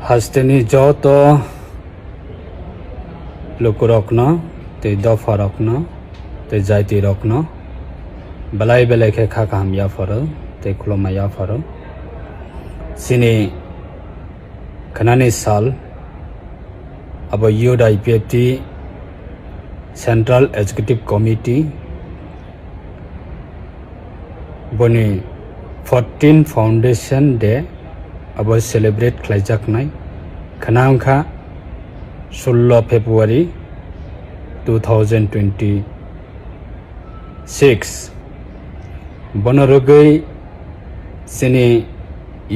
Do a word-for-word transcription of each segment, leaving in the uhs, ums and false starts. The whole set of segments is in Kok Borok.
Hasteni joto lukurokno, tei dopharokno, tei jaitirokno belai belai khe kha kaham yapharo tei khulumma yapharo. Chini khnani sal abo Youth I P F T Central Executive Committee boni fourteen Foundation Day abo celebrate khlaijaknai khna wngkha sullo February two thousand twenty-six. Bono rwgwi chini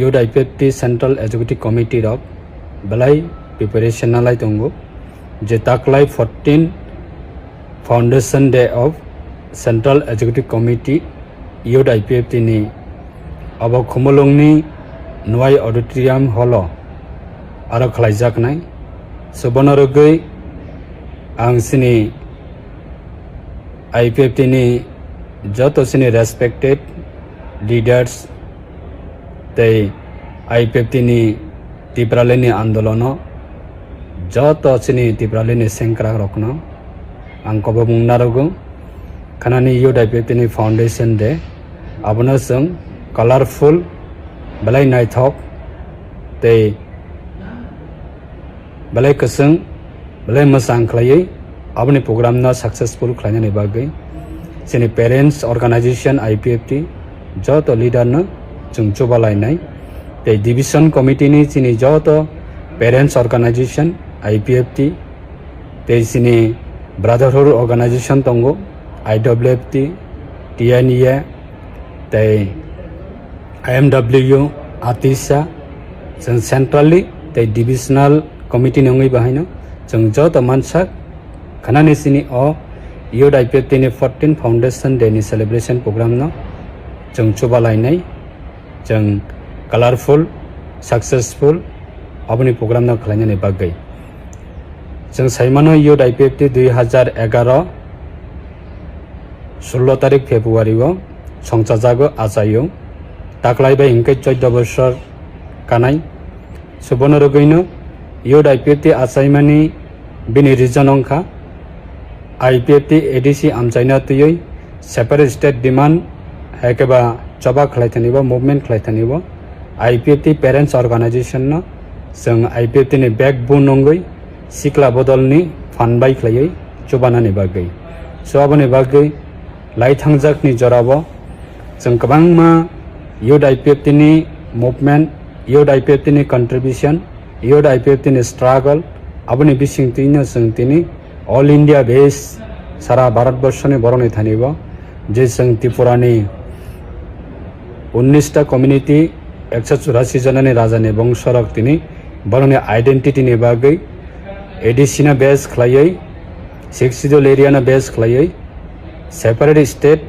Youth I P F T Central Executive Committee rok belai preparation nalai tongo, je taklai fourteen Foundation Day of Central Executive Committee Youth I P F T ni abo Khumulwngni Nwai Auditorium Hall o aro khlaijaknai. So bono rwgwi ang chini I P F T ni joto chini respected leaders tei I P F T ni Tipralandni andolono joto chini Tipralandni sengkrakrokno ang kobokmung narwgo. Khnani Youth I P F T ni Foundation Day, abono chwng colorful, belai naithok tei belai kwchwng, belai mwchang khlaiwi aboni program no successful khlainani bagwi chini parents organization I P F T joto leader no chwng chubalainai, tei division committee ni chini joto parents organization I P F T, tei chini brotherhood organization tongo, I W F T, T N E A, tei I M W, atisa, chwng centrally tei divisional committee ni wngwi bahaino chwng joto mansak khnani chini o Youth I P F T ni fourteen Foundation Day ni celebration program no chwng chubalainai, chwng colorful, successful aboni program no khlainani bagwi. Chwng saimano Youth I P F T dui hazar egaroh sullo tarik February o songchajago achaio, taklai bai hwnkhe chaudo bosor kanai. So bono rwgwino Youth I P F T achaimani bini reason wngkha I P F T A D C amchaina twiwi separate state demand hai khe ba choba khlai thani bo, movement khlai thani bo I P F T parents organization no chwng I P F T ni backbone wngwi sikla bodolni phan bai khlaiwi chubanani bagwi. So aboni bagwi lai thangjakni jorao chwng kwbangma Youth I P F T ni movement, Youth I P F T ni contribution, Youth I P F T ni struggle, aboni bisingtwino chwng tini All India base sara Bharat borso ni borok ni thani bo je chwng Tripura ni unnish ta community, ekso churasi jona ni raja ni bongso rok tini borok ni identity ni bagwi A D C no base khlaiwi, Sixth Schedule area no base khlaiwi separate state,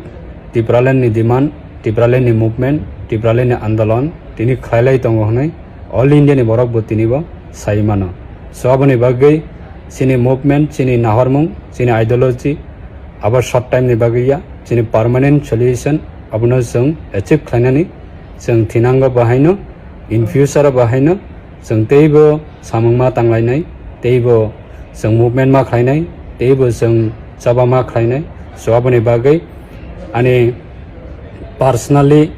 Tipraland ni demand, Tipraland ni movement, Tipraland ni andolon tini khlailai tongo hwnwi All India ni borok bo tini bo sai mano. So aboni bagwi chini movement, chini nahormung, chini ideology abo short time ni bagwi ya, chini permanent solution abono chwng achieve khlainani chwng thinango, bahaino in future o bahaino chwng teibo samung ma tanglainai, teibo chwng movement ma khlainai, teibo chwng choba ma khlainai. So aboni bagwi ani personally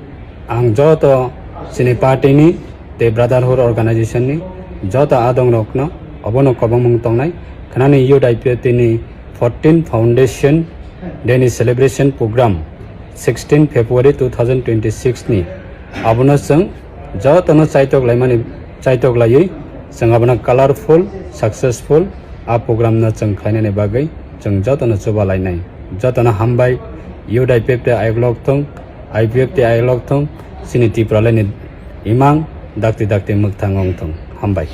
ang joto chini party ni tei brotherhood organization ni joto adong rokno obono kobongmung tongnai khnani Youth I P F T ni fourteen Foundation Day ni celebration program sixteen February two thousand twenty-six ni. Abono chwng jotono chaitok laimani, chaitok laiwi chwng abono colorful, successful a program no chwng khlainani bagwi chwng jotono chuba lainai. Jotono hambai, Youth I P F T ayok lok thung, I P F T ayok lok thung, chini Tipraland ni imang dakti dakti mwkthang wng thung. Hambai.